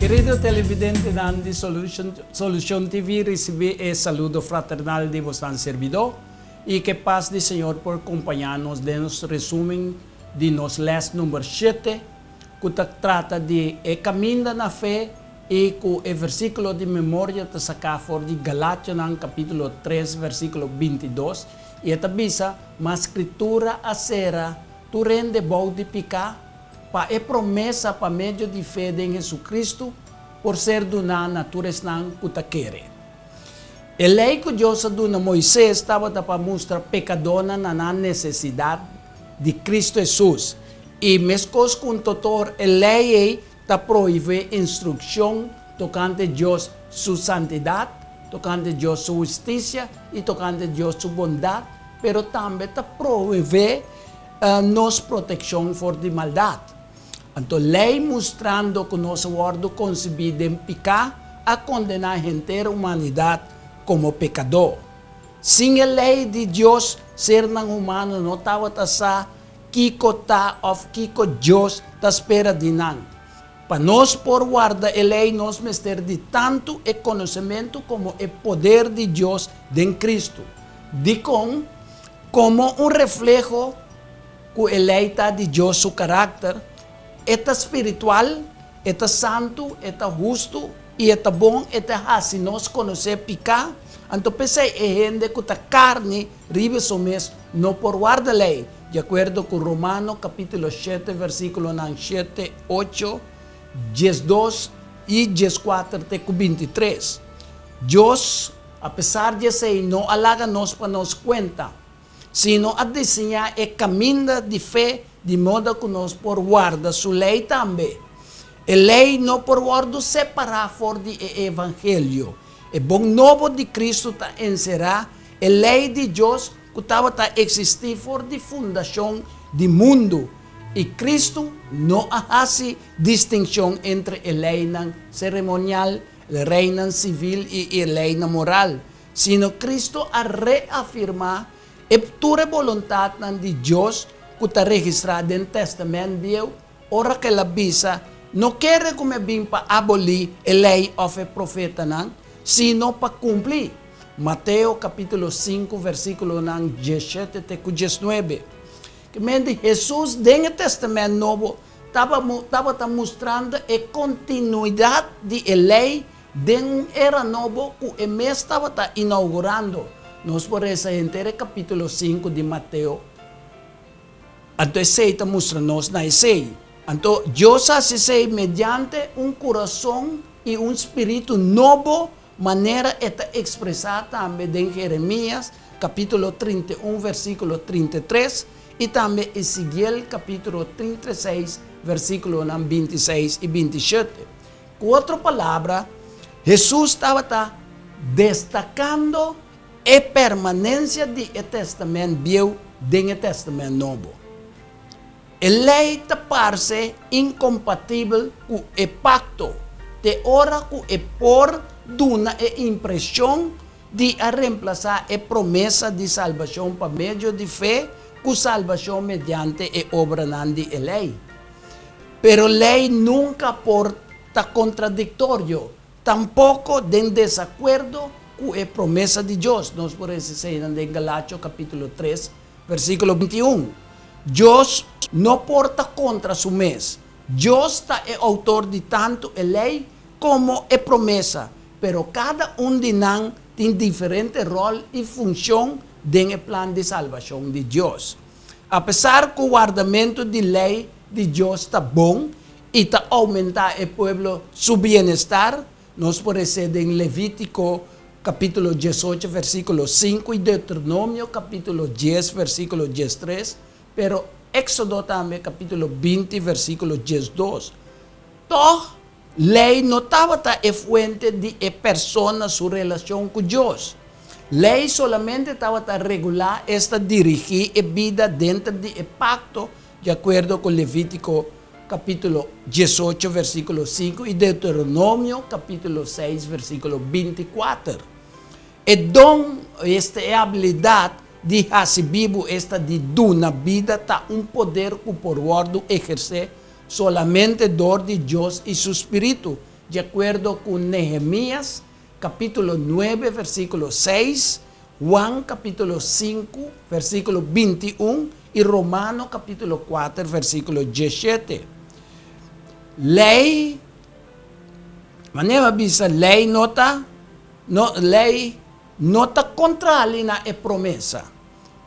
Kerido televidentenan di Solution Solucion TV ricibi e saludo fraternal di bosnan servidor y ke paz di Señor por compaña nos den nos resumen di nos les number shete ku ta trata di e kaminda na fe i ku e versíkulo di memoria ta saká for di Galationan kapítulo tres versíkulo 22, i e ta bisa, Ma Skritura a sera tur hende bou di piká, pa e promesa pa medio di fe den Hesukristu por ser duná na tur esnan ku ta kere. E lei ku Dios a duna Moises tabata pa mustra pekadónan na nan nesesidat di Kristu Hesus, i meskos ku un totor e lei ei ta prohibé instrukshon tokante Dios su santidat, tokante Dios su hustisia i tokante Dios su bondat, pero tambe ta prohibé nos protekshon for di maldat. Anto lei mustrando ku nos a wòrdu konsibí den piká a kondená henter humanidat komo pekadó. Sin e lei di Dios, sernan humano no tabata sa kiko ta òf kiko Dios ta spera di nan. Pa nos por warda e lei nos mester di tantu e konosementu komo e poder di Dios den Kristu. Dikon? Komo un refleho ku e lei ta di Dios su karakter, e ta spiritual, e ta santu, e ta hustu i e ta bon, e ta hasi nos konosé piká, anto p'esei e hende ku ta karni riba su mes no por warda lei, di akuerdo ku Romano kapítulo shete versíkulonan shete, ocho, 12 i 14 te ku 23. Dios, apesar di esei, no a laga nos pa nos kuenta, sino a diseñá e kaminda di fe di moda ku nos por warda su lei tambe. E lei no por wòrdu separá for di e evangelio. E bon nobo di Kristu ta enserá e lei di Dios ku tabata eksistí for di fundashon di mundu, i Kristu no a hasi distinshon entre e leinan seremonial, e leinan sivil i e leinan moral, sino Kristu a reafirmá e tur e boluntatnan di Dios ku ta registrá den Tèstamènt Bieu ora ku el a bisa, No kere ku mi a bin pa abolí e Lei òf e Profetanan, sino pa kumpli. Mateo kapítulo 5 versíkulonan 17 te ku 19. Ke men di Hesus den e Tèstamènt Nobo tabata mustrando e kontinuidat di e Lei Den un era nobo ku e mes tabata inaugurando, nos por resa henter e kapítulo 5 di Mateo. Anto esei ta mustra nos na esei. Anto Dios a hasi esei mediante un kurason i un spiritu nobo, manera e ta ekspresá tambe den Jeremias kapítulo 31 versíkulo 33 i tambe Ezekiel kapítulo 36 versíkulonan 26 i 27. Ku otro palabra, Hesus tabata destakando e permanensia di e Tèstamènt Bieu den e Tèstamènt Nobo. E lei ta parse inkompatibel ku e pakto te ora ku e por duna e impreshon di a remplasá e promesa di salbashon pa medio di fe ku salbashon mediante e obranan di e lei. Pero lei nunka por ta kontradiktorio, tampoko den desakuerdo ku e promesa di Dios. Nos por resa eseinan den Galatio kapítulo 3, versíkulo 21. Dios no por ta kontra su mes. Dios ta e outor di tantu e lei komo e promesa, pero kada un di nan tin diferente ròl i funshon den e plan di salbashon di Dios. Apesar ku wardamentu di lei di Dios ta bon i ta oumentá e pueblo su bienestar, nos por resé den Levítiko kapítulo 18 versíkulo 5 i Deuteronomio kapítulo 10 versíkulo 13, pero Éksodo tambe kapítulo 20 versíkulo 12. Tòg, Lei no tabata e fuente di e persona su relashon ku Dios. Lei solamente tabata regulá, esta dirigí e bida denter di e pakto, di akuerdo ku Levítiko kapítulo 18 versíkulo 5 i Deuteronomio kapítulo 6 versíkulo 24. E don, esta e abilidat, di hasi bibu, esta di duna bida, ta un poder ku por wòrdu ehersé solamente dor di Dios i su spiritu. di akuerdo ku Nehemias kapítulo 9 versíkulo 6, Juan kapítulo 5 versíkulo 21 i Romano kapítulo 4 versíkulo 17. Lei, manera bisa, lei no ta, no, lei no ta kontrali na e promesa,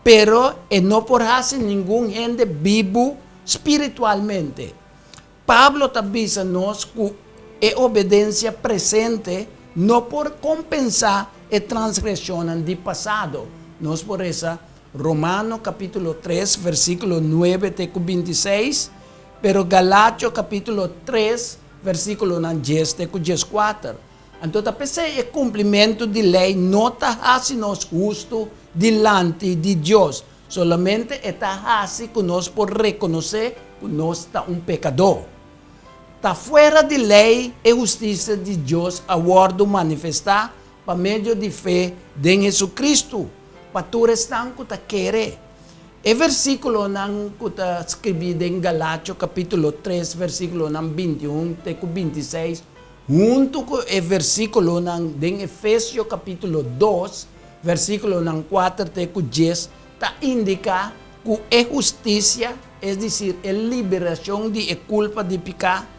pero e no por hasi ningun hende bibu spiritualmente. Pablo ta bisa nos ku e obedensia presente no por kompensá e transgreshonnan di pasado. Nos por resa Romano kapítulo 3 versíkulo 9 te ku 26, pero Galatio kapítulo 3 versíkulonan 10 te ku 14. Anto ta p'esei e kumplimentu di lei no ta hasi nos hustu dilanti di Dios, solamente e ta hasi ku nos por rekonosé ku nos ta un pekadó. Ta fuera di lei e hustisia di Dios a wòrdu manifestá pa medio di fe den Hesukristu pa tur esnan ku ta kere. E versíkulonan ku ta skribí den Galatio kapítulo 3 versíkulonan 21 te ku 26 huntu ku e versíkulonan den Efesio kapítulo 2 versíkulonan 4 te ku 10 ta indiká ku e hustisia, es desir, e liberashon di e kulpa di piká,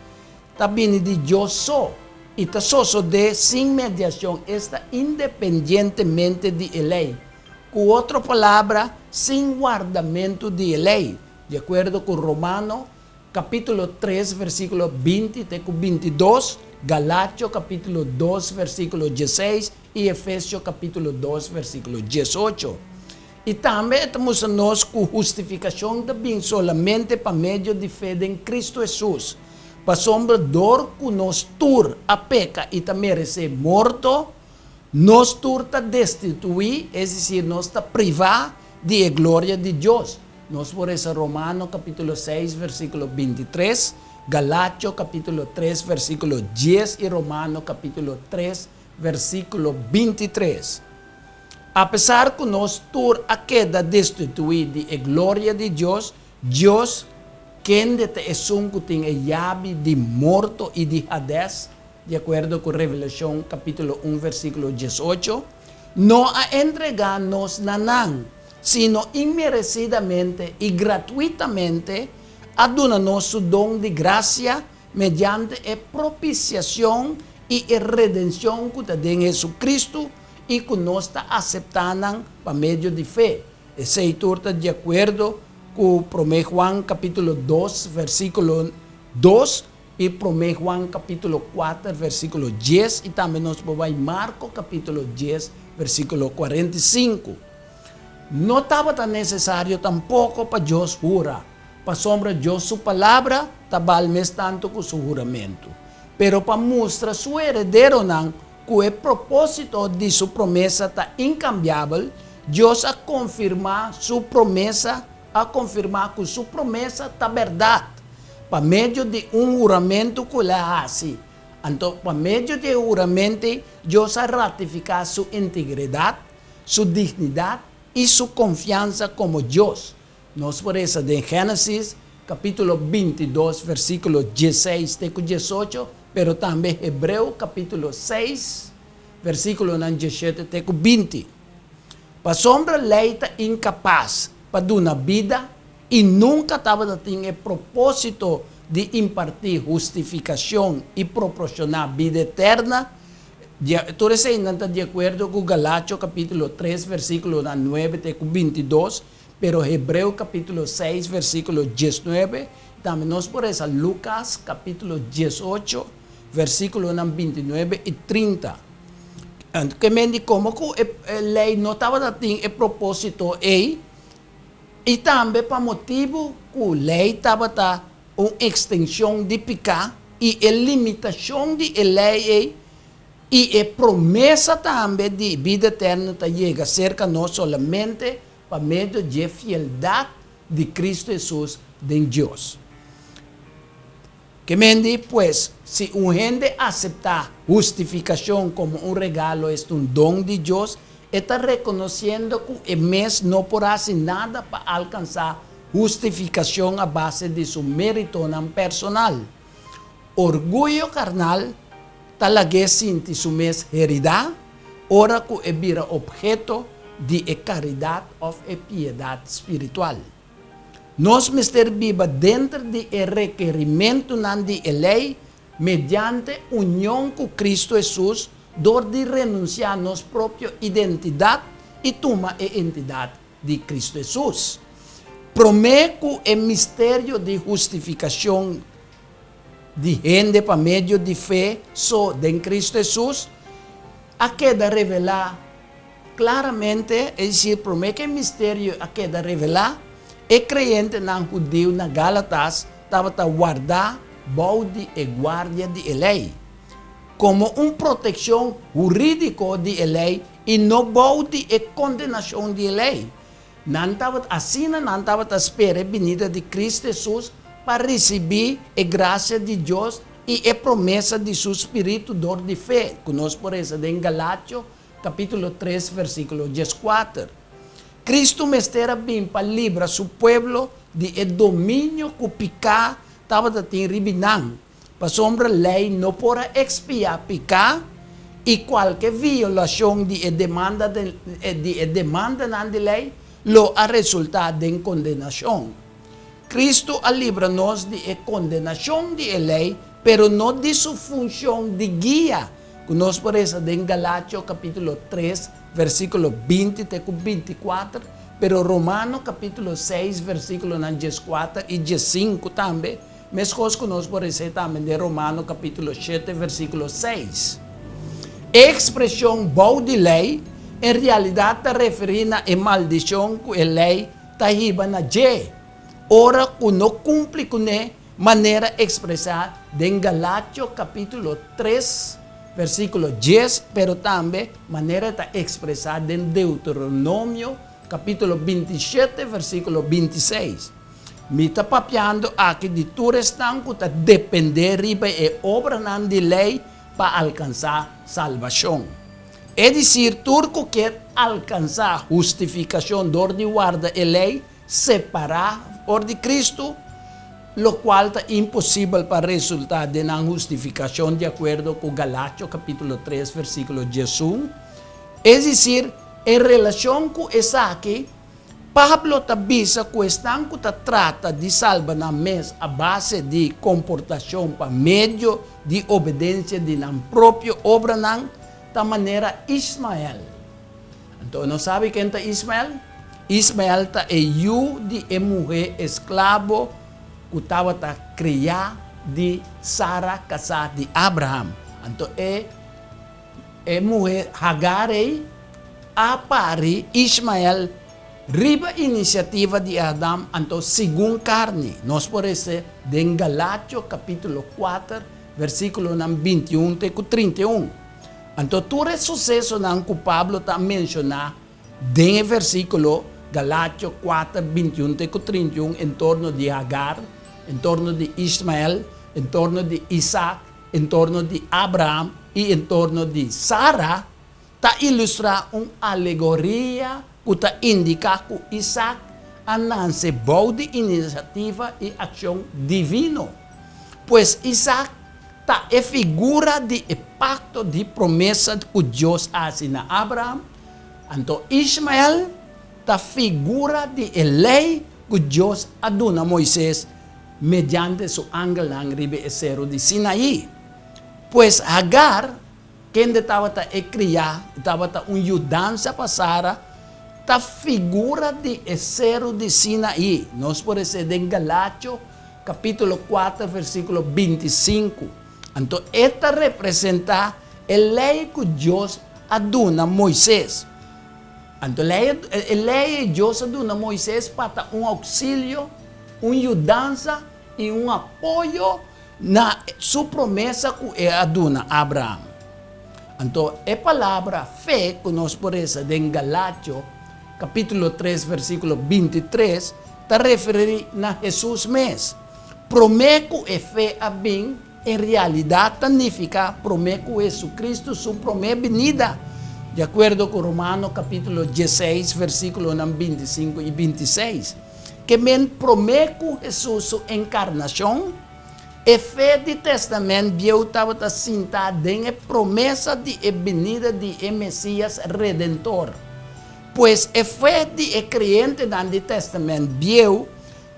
ta bini di Dios so i ta sosodé sin mediashon, esta independientemente di e lei. Ku otro palabra, sin wardamentu di e lei, di akuerdo ku Romano kapítulo 3 versíkulo 20 te ku 22, Galatio kapítulo 2 versíkulo 16 i Efesio kapítulo 2 versíkulo 18. I tambe ta mustra nos ku hustifikashon ta bin solamente pa medio di fe den Kristu Hesus. Pasobra dor ku nos tur a peka i ta meresé morto, nos tur ta destituí, es desir, nos ta privá di e gloria di Dios. Nos por resa Romano kapítulo 6 versíkulo 23, Galatio kapítulo 3 versíkulo 10 i Romano kapítulo 3 versíkulo 23. Apesar ku nos tur a keda destituí di e gloria di Dios, Dios, kende ta esun ku tin e yabi di morto i di Hades, di akuerdo ku Revelashon kapítulo 1 versíkulo 18, no a entregá nos na nan, sino inmeresidamente i gratuitamente a duna nos su don di grasia mediante e propisiashon i e redenshon ku ta den Hesukristu i ku nos ta aseptá nan pa medio di fe. Esei tur ta di akuerdo ku 1 Juan kapítulo 2 versíkulo 2 i 1 Juan kapítulo 4 versíkulo 10 i tambe nos por bai Marko kapítulo 10 versíkulo 45. No tabata nesesario tampoko pa Dios hura, pasobra Dios su palabra ta bal mes tantu ku su huramentu. Pero pa mustra su herederonan ku e propósito di su promesa ta inkambiabel, Dios a konfirmá su promesa, a konfirmá ku su promesa ta bèrdat, pa medio di un huramentu ku el a hasi. Anto, pa medio di e huramentu ei, Dios a ratifiká su integridat, su dignidat i su konfiansa komo Dios. Nos por resa den Génesis kapítulo 22 versíkulo 16 te ku 18, pero tambe Hebreo kapítulo 6 versíkulonan 17 te ku 20. Pasobra lei ta inkapas pa duna bida i nunka tabata tin e propósito di impartí hustifikashon i proporsioná bida eterna. Tur eseinan ta di akuerdo ku Galatio kapítulo 3 versíkulonan 9 te ku 22, pero Hebreo kapítulo 6 versíkulo 19, tambe nos por resa Lukas kapítulo 18 versíkulonan 29 i 30. Ke men di komo ku e lei no tabata tin e propósito ei, i tambe pa motibu ku lei tabata un ekstenshon di piká i e limitashon di e lei ei i e promesa tambe di bida eterno ta yega serka nos solamente pa medio dje fieldat di Kristu Hesus den Dios. Ke men di, pues, si un hende aseptá hustifikashon komo un regalo, esta un don di Dios, e ta rekonosiendo ku e mes no por hasi nada pa alkansá hustifikashon a base di su méritonan personal. Orguyo karnal. ta lag'é sinti su mes heridá ora ku e bira opheto di e karidat òf e piedat spiritual. Nos mester biba denter di e rekerimentunan di e lei mediante union ku Kristu Hesus dor di renunsiá nos propio identidat i tuma e entidat di Kristu Hesus. Promé ku e misterio di hustifikashon di hende pa medio di fe so den Kristu Hesus a keda revelá klaramente, es desir, promé ku e misterio a keda revelá, e kreyentenan hudiu na Gálatas tabata wardá bou di e guardia di e lei, komo un protekshon hurídiko di e lei i no bou di e kondenashon di e lei. Nan tabata, asina nan tabata spera e binida di Kristu Hesus pa risibí e grasia di Dios i e promesa di su spiritu dor di fe, ku nos por resa den Galatio kapítulo tres versíkulo dieskuater. Kristu mester a bin pa libra su pueblo di e dominio ku piká tabata tin riba nan, Pasobra lei no por a ekspiá piká i kualke violashon di e demanda di e demandanan di lei lo a resultá den kondenashon. Kristu a libra nos di e kondenashon di e lei, pero no di su funshon di guia, ku nos por resa den Galatio kapítulo tres, versíkulo 20 te ku 24, pero Romano kapítulo 6, versíkulonan 14 i 15 tambe. Meskos ku nos por resé tambe den Romano kapítulo shete versíkulo seis. E ekspreshon bou di lei en realidat ta referí na e maldishon ku e lei ta hiba na dje ora ku no kumpli kuné manera ekspresá den Galatio kapítulo tres versíkulo dies pero tambe manera e ta ekspresá den Deuteronomio kapítulo 27 versíkulo 26. Mi ta papiando aki di tur esnan ku ta dependé riba e obranan di lei pa alkansá salbashon. Es desir, tur ku kier alkansá hustifikashon dor di warda e lei separá for di Kristu, lokual ta imposibel pa resultá den nan hustifikashon di akuerdo ku Galatio kapítulo 3 versíkulo 11. Es desir, en relashon ku esaki, Pablo ta bisa ku esnan ku ta trata di salba nan mes a base di komportashon pa medio di obedensia di nan propio obranan ta manera Ismael. Anto nos sabi ken ta Ismael? Ismael ta e yu di e muhé esklabo ku tabata kriá di Sara kasá di Abraham. Anto e E muhé Hagar ei a pari Ishmael riba inisiativa di Adam, anto segun karni. Nos por rese den Galatio kapítulo 4, versíkulonan 21 te ku 31. Anto tur e susesonan ku Pablo ta menshoná den e versíkulo Galatio 4, 21 te ku 31 en torno di Hagar, en torno di Ishmael, en torno di Isaac, en torno di Abraham i en torno di Sara, ta ilustrá un alegoria ku ta indiká ku Isaac a nanse bou di inisiativa i akshon divino. Pues Isaac ta e figura di e pakto di promesa ku Dios a hasi na Abraham, anto Ishmael ta figura di e lei ku Dios a duna Moises mediante su angelnan riba e seru di Sinaí. Pues Hagar, kende tabata e kriá i tabata un yudansa pa Sara, ta figura di e seru di Sinaí. Nos por esei den Galatio kapítulo 4 versíkulo 25. Anto e ta representá e lei ku Dios a duna Moises. Anto lei, e lei ei Dios a duna Moises pa ta un ouksilio, un yudansa i un apoyo na su promesa ku e a duna Abraham. Anto e palabra fe ku nos por resa den Galatio kapítulo 3 versíkulo 23 ta referí na Hesus mes. Promé ku e fe a bin, en realidat ta nifiká promé ku Hesukristu su promé binida, di akuerdo ku Romano kapítulo 16 versíkulonan 25 i 26. Ke men promé ku Hesus su enkarnashon. E fe di Tèstamènt Bieu tabata sintá den e promesa di e binida di e Mesías Redentor. Pues e fe di e kreyentenan di Tèstamènt Bieu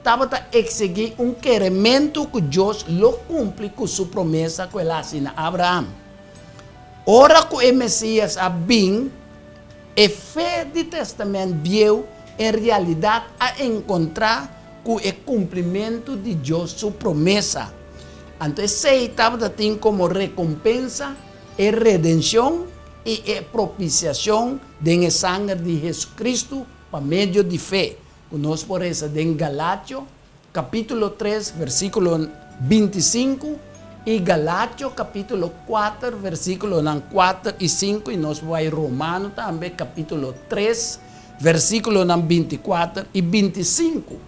tabata eksigí un kerementu ku Dios lo kumpli ku su promesa ku el a hasi na Abraham. Ora ku e Mesías a bin, e fe di Tèstamènt Bieu en realidat a enkontrá ku e kumplimentu di Dios su promesa. Anto esei tabata tin komo rekompensa e redenshon i e propisiashon den e sanger di Hesukristu pa medio di fe, ku nos por resa den Galatio kapítulo 3 versíkulo 25 i Galatio kapítulo 4 versíkulonan 4 i 5 i nos por bai Romano tambe kapítulo 3 versíkulonan 24 i 25.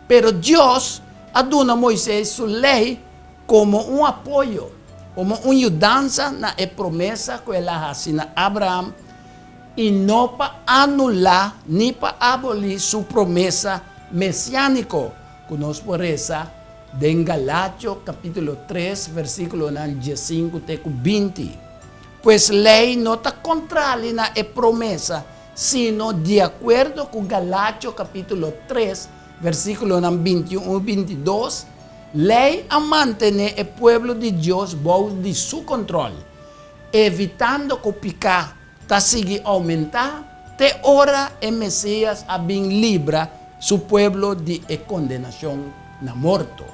Pero Dios a duna Moises su lei komo un apoyo, komo un yudansa na e promesa ku el a hasi na Abraham i no pa anulá ni pa abolí su promesa mesiániko, ku nos por resa den Galatio kapítulo 3 versíkulonan 15 te ku 20. Pues lei no ta kontrali na e promesa, sino di akuerdo ku Galatio kapítulo 3 versíkulonan 21 i 22, lei a mantené e pueblo di Dios bou di su kontròl, evitando ku piká ta sigui oumentá te ora e Mesías a bin libra su pueblo di e kondenashon na morto.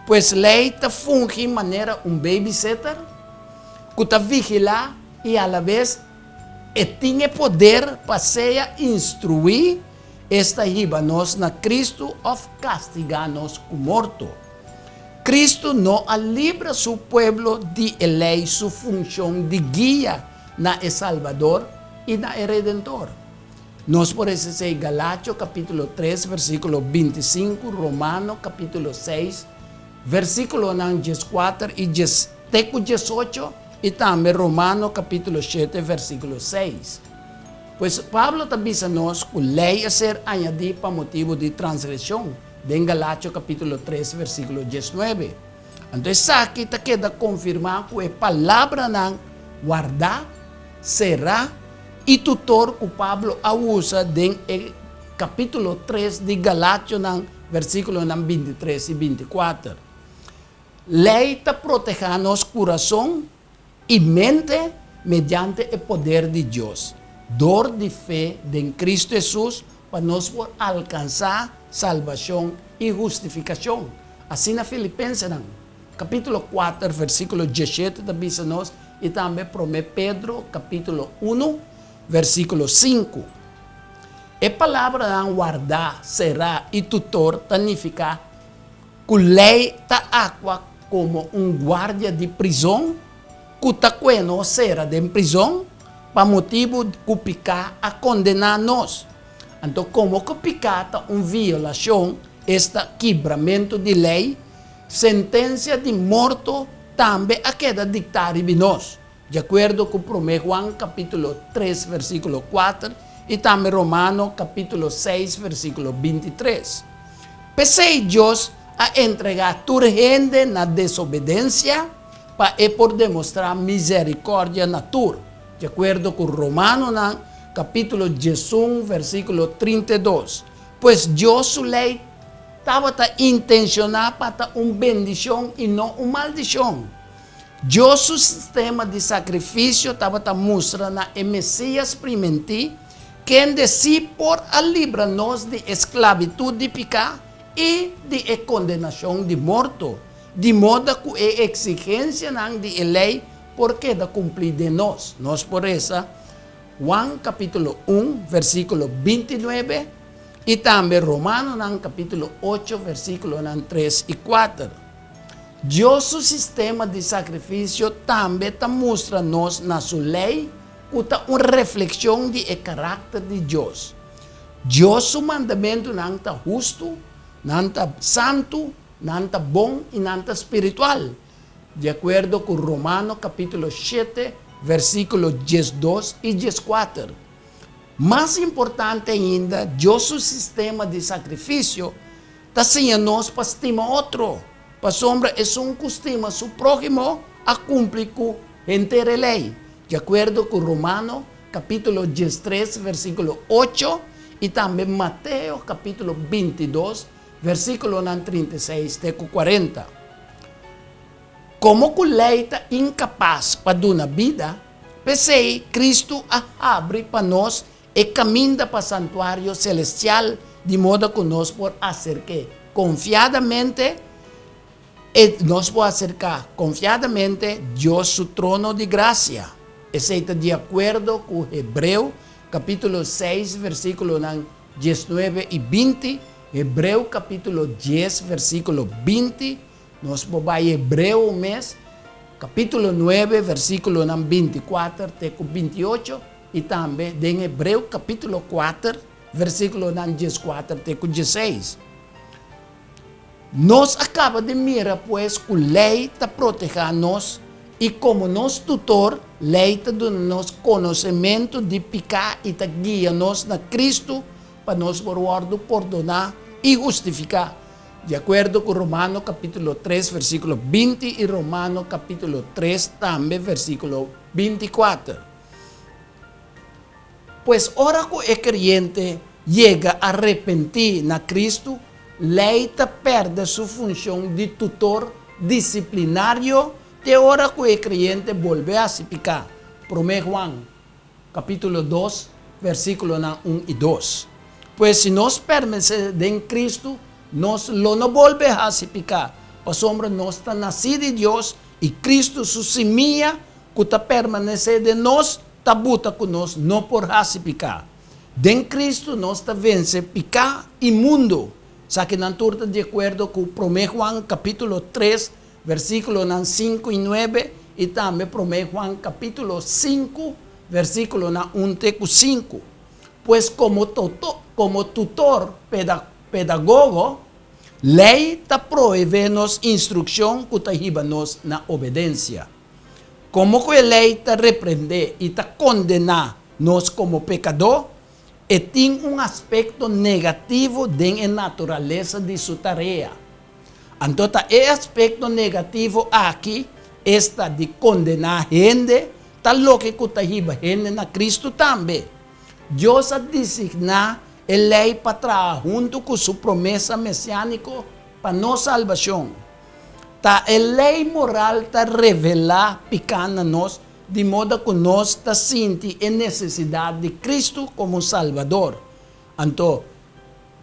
Pues lei ta fungi manera un babysitter ku ta vigilá i alabes e tin e poder pa sea instruí, esta hiba nos na Kristu òf kastigá nos ku morto. Kristu no a libra su pueblo di e lei su funshon di guia na e Salbador i na e Redentor. Nos por resa esei Galatio kapítulo 3 versíkulo 25, Romano kapítulo 6 versíkulonan 14 i te ku 18 i tambe Romano kapítulo 7 versíkulo 6. Pues Pablo ta bisa nos ku lei a ser añadí pa motibu di transgreshon den Galatio kapítulo 3 versíkulo 19. Anto esaki ta keda konfirmá ku e palabranan wardá, será i tutor ku Pablo a usa den e kapítulo 3 di Galationan versíkulonan 23 i 24. Lei ta protehá nos kurason i mente mediante e poder di Dios, dor di fe den Kristu Hesus pa nos por alkansá salbashon i hustifikashon. Asina Filipensenan, kapítulo 4, versíkulo 17 ta bisa nos i tambe Promé Pedro, kapítulo 1, versíkulo 5. E palabranan wardá, será i tutor ta nifiká ku lei ta aktua komo un guardia di prizon ku ta kue nos sera den prizon pa motibu ku piká a kondená nos. Anto komo ku piká ta un violashon, esta kibramentu di lei, sentensia di morto tambe a keda diktá riba nos, di akuerdo ku Promé Juan kapítulo 3 versíkulo 4 i tambe Romano kapítulo 6 versíkulo 23. P'esei Dios a entregá tur hende na desobedensia pa e por demostrá miserikòrdia na tur, di akuerdo ku Romanonan kapítulo 11 versíkulo 32. Pues Dios su lei tabata intenshoná pa ta un bendishon i no un maldishon. Dios su sistema di sakrifisio tabata mustra na e Mesías primintí, kende sí por a libra nos di e sklabitut di piká i di e kondenashon di morto, di moda ku e eksigensianan di e lei por keda kumplí den nos. Nos por resa Juan kapítulo 1 versíkulo 29 i tambe Romanonan kapítulo 8 versíkulonan 3 i 4. Dios su sistema di sakrifisio tambe ta mustra nos na su lei ku ta un reflekshon di e karakter di Dios. Dios su mandamentunan ta hustu, nan ta santu, nan ta bon i nan ta spiritual, di akuerdo ku Romano kapítulo 7 versíkulo 12 i 14. Mas importante ainda, Dios su sistema di sakrifisio ta siña nos pa stima otro. Pasobra esun ku stima su próhimo a kumpli ku henter e lei, di akuerdo ku Romano kapítulo 13 versíkulo 8 i tambe Mateo kapítulo 22 versíkulonan 36 te ku 40. Komo ku lei ta inkapas pa duna bida, p'esei Kristu a habri pa nos e kaminda pa santuario selestial di moda ku nos por aserk'é konfiadamente, e nos por aserká konfiadamente Dios su trono di grasia. Esei ta di akuerdo ku Hebreo kapítulo 6 versíkulonan 19 i 20, Hebreo kapítulo 10 versíkulo 20. Nos por bai Hebreo mes, kapítulo 9, versíkulonan 24 te ku 28, i tambe den Hebreo kapítulo 4, versíkulonan 14 te ku 16. Nos a kaba di mira pues ku lei ta protehá nos i komo nos tutor, lei ta duna nos konosementu di piká i ta guia nos na Kristu pa nos por wòrdu pordoná i hustifiká. Di akuerdo ku Romano kapítulo 3 versíkulo 20 i Romano kapítulo 3 tambe versíkulo 24. Pues ora ku e kreyente yega a repentí na Kristu, lei ta pèrdè su funshon di tutor disiplinario te ora ku e kreyente bolbe hasi piká. Promé Juan kapítulo 2 versíkulonan 1 i 2. Pues si nos permanesé den Kristu, nos lo no bolbe hasi piká, pasobra nos ta nasí di Dios i Kristu su simia ku ta permanesé den nos ta buta ku nos no por hasi piká. Den Kristu nos ta vense piká i mundu. Esakinan tur ta di akuerdo ku Promé Juan kapítulo 3 versíkulonan 5 i 9 i tambe Promé Juan kapítulo 5 versíkulonan 1 te ku 5. Pues komo komo tutor pedagogo, lei ta prohibé nos instrukshon ku ta hiba nos na obedensia. Komo ku e lei ta reprendé i ta kondená nos komo pekadó, e tin un aspekto negativo den e naturalesa di su tarea. Anto ta e aspekto negativo aki, esta di kondená hende, ta loke ku ta hiba hende na Kristu tambe. Dios a designá e lei pa traha huntu ku su promesa mesiániko pa nos salbashon. Ta e lei moral ta revelá piká na nos di moda ku nos ta sinti e nesesidat di Kristu komo Salbador. Anto,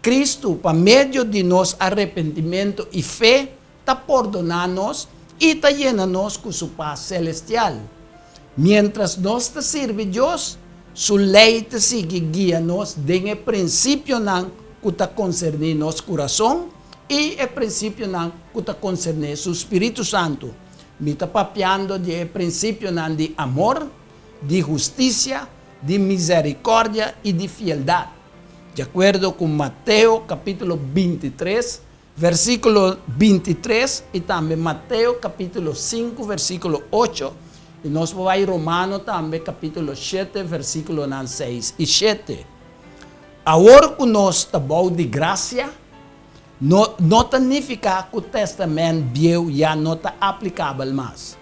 Kristu, pa medio di nos arepentimentu i fe, ta pordoná nos i ta yena nos ku su pas selestial. Miéntras nos ta sirbi Dios, su lei ta sigui guia nos den e prinsipionan ku ta konserní nos kurason i e prinsipionan ku ta konserní su spiritu santu. Mi ta papiando di e prinsipionan di amor, di hustisia, di miserikòrdia i di fieldat. Di akuerdo ku Mateo kapítulo 23, versíkulo 23 i tambe Mateo kapítulo 5, versíkulo 8, i nos por bai Romano tambe kapítulo 7, versíkulonan 6 i 7. Awor ku nos ta bou di grasia, no no ta nifiká ku Tèstamènt Bieu ya no ta aplikabel mas.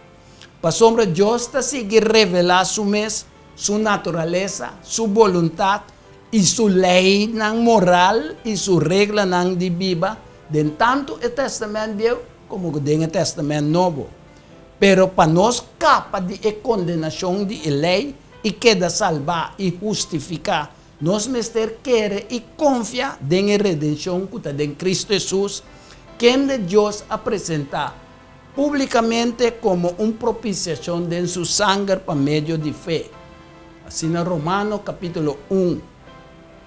Pasobra Dios ta sigui revelá su mes, su naturalesa, su boluntat i su leinan moral i su reglanan di biba den tantu e Tèstamènt Bieu komo ku den e Tèstamènt Nobo. Pero pa nos kapa di e kondenashon di e lei i keda salbá i hustifiká, nos mester kere i konfia den e redenshon ku ta den Kristu Hesus, kende Dios a presentá públikamente komo un propisiashon den su sanger pa medio di fe. Asina Romano kapítulo 1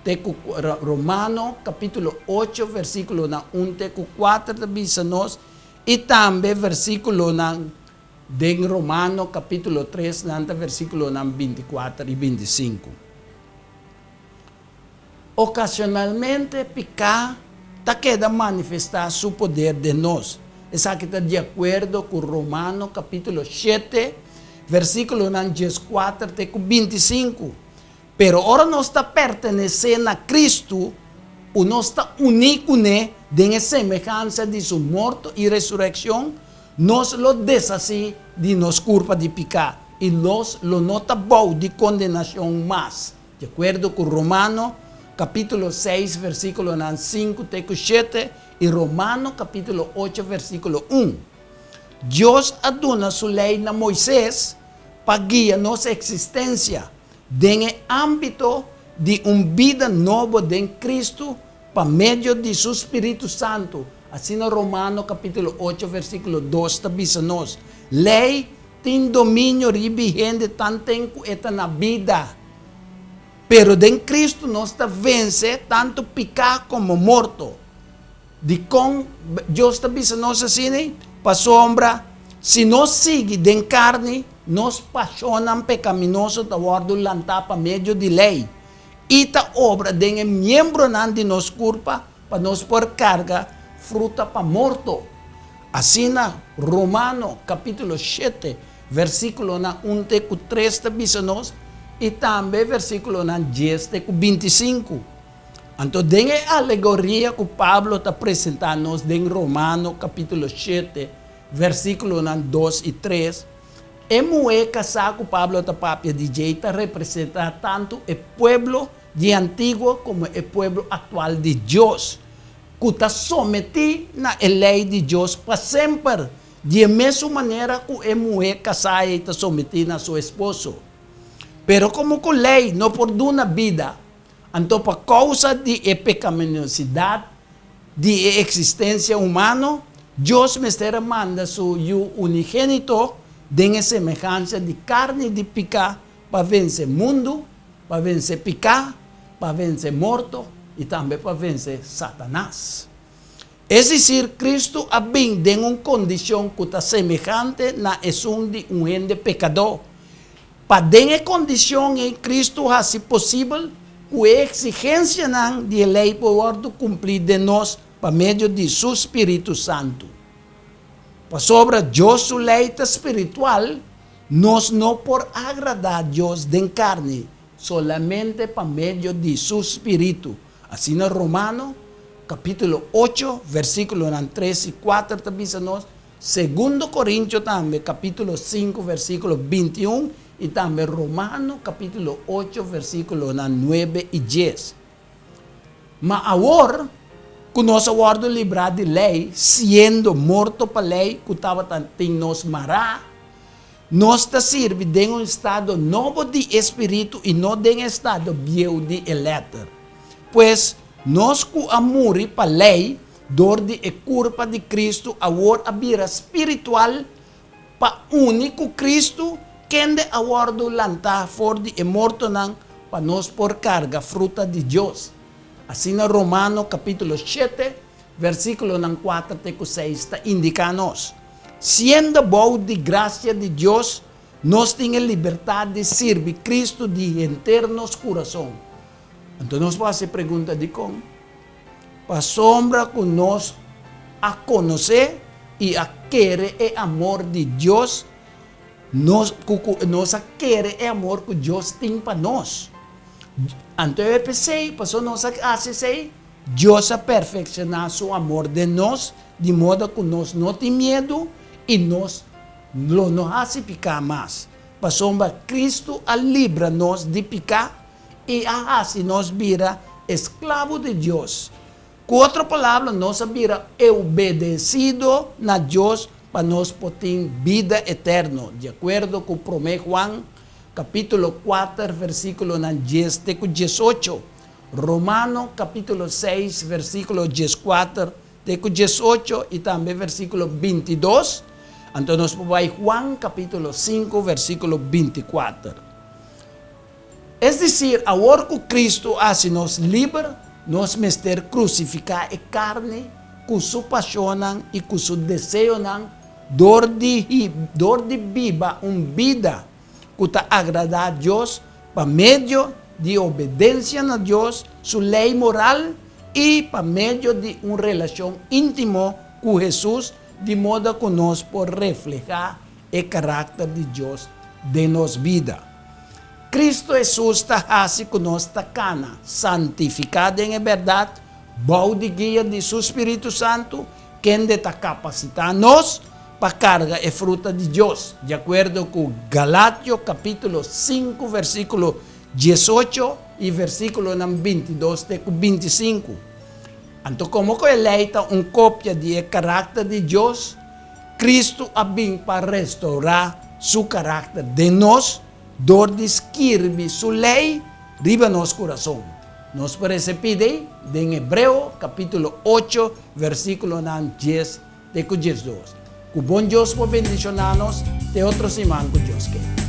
te ku Romano kapítulo 8 versíkulonan 1 te ku 4 ta bisa nos i tambe versíkulonan den Romano kapítulo 3 nan ta versíkulonan 24 i 25. Ocasionalmente piká ta keda manifestá su poder den nos. Esaki ta di akuerdo ku Romano kapítulo 7, versíkulonan 14 te ku 25. Pero ora nos ta pertenesé na Kristu, u nos ta uní kuné, den e semehansa di su morto i resurekshon, nos lo deshasí di nos kurpa di piká i nos lo no ta bou di kondenashon mas, di akuerdo ku Romano kapítulo seis versíkulonan sinku te ku shete i Romano kapítulo ocho versíkulo un. Dios a duna su lei na Moises pa guia nos eksistensia den e ámbito di un bida nobo den Kristu pa medio di su spiritu santu, asina Romano kapítulo ocho versíkulo dos ta bisa nos. Lei tin dominio riba hende tanten ku e ta na bida. Pero den Kristu nos ta vense tantu piká komo morto. Dikon Dios ta bisa nos asina? Pasobra si nos sigui den karni, nos pashonnan pekaminoso ta wòrdu lantá pa medio di lei i ta obra den e miembronan di nos kurpa pa nos por karga fruta pa morto. Asina Romano kapítulo shete versíkulonan un te ku tres ta bisa nos i tambe versíkulonan dies te ku bintisinku. Anto den e alegoria ku Pablo ta presentá nos den Romano kapítulo shete, versíkulonan dos i tres, e muhé kasá ku Pablo ta papia di djei ta representá tantu e pueblo di antiguo komo e pueblo aktual di Dios, ku ta sometí na e lei di Dios pa semper, di e mesun manera ku e muhé kasá ei ta sometí na su esposo. Pero komo ku lei no por duna bida, Anto pa kousa di e pekaminosidad di e eksistensia humano, Dios mester a manda su Yu unigenito den e semehansia di karni di piká pa vense mundu, pa vense piká, pa vense morto i tambe pa vense Satanas. Es desir, Kristu a bin den un kondishon ku ta semehante na esun di un hende pekadó. Pa den e kondishon ei Kristu hasi posibel ku e eksigensianan di e lei por wòrdu kumplí den nos pa medio di Su spiritu santu. Pasobra Dios su lei ta spiritual, nos no por agradá Dios den karni, solamente pa medio di Su spiritu. Asina Romano, kapítulo ocho, versíkulonan tres i kuater ta bisa nos, Segundo Korintio tambe, kapítulo sinku, versíkulo bintiun, i tambe Romano, kapítulo ocho, versíkulonan nuebe i dies. Ma awor ku nos a wòrdu librá di lei, siendo morto pa lei ku tabata tin nos mará, nos ta sirbi den un estado nobo di e spiritu i no den e estado bieu di e lèter. Pues, nos ku a muri pa lei dor di e kurpa di Kristu awor a bira spiritual pa uni ku Kristu, kende a wòrdu lantá for di e mortonan pa nos por karga fruta di Dios. Asina Romano kapítulo shete, versíkulonan kuater te ku seis ta indiká nos. Siendo bou di grasia di Dios, nos tin e libertat di sirbi Kristu di henter nos kurason. Anto nos por hasi e pregunta, Dikon? Pasobra ku nos a konosé i a kere e amor di Dios, nos ku ku nos a kere e amor ku Dios tin pa nos. Anto e p'esei, pasobra nos a hasi esei, Dios a perfekshoná su amor den nos, di moda ku nos no tin miedu i nos lo no hasi piká mas. Pasobra Kristu a libra nos di piká i a hasi nos bira esklabo di Dios. Ku otro palabra, nos a bira obedesido na Dios pa nos por tin bida eterno, di akuerdo ku Promé Juan kapítulo kuater versíkulonan dies te ku diesocho. Romano capítulo seis versículo dieskuater te ku diesocho i tambe versículo bintidos, anto nos por bai Juan capítulo sinku versículo bintikuater. Es desir, awor ku Kristu a hasi nos liber, nos mester krusifiká e karni ku su pashonnan i ku su deseonan dor di dor di biba un bida ku ta agradá Dios pa medio di obedensia na Dios su lei moral i pa medio di un relashon íntimo ku Hesus, di moda ku nos por reflehá e karakter di Dios den nos bida. Kristu Hesus ta hasi ku nos ta kana santifiká den e bèrdat. Bou di guia di su spiritu santu, kende ta kapasitá nos pa karga e fruta di Dios, di akuerdo ku Galatio kapítulo 5 versíkulo 18 i versíkulonan 22 te ku 25. Anto komo ku e lei ta un kopia di e karakter di Dios, Kristu a bin pa restourá su karakter den nos dor di skirbi su lei riba nos kurason. Nos por resepí dei den Hebreo kapítulo 8 versíkulonan 10 te ku 12. Ku bon Dios por bendishoná nos te otro siman ku Dios ke.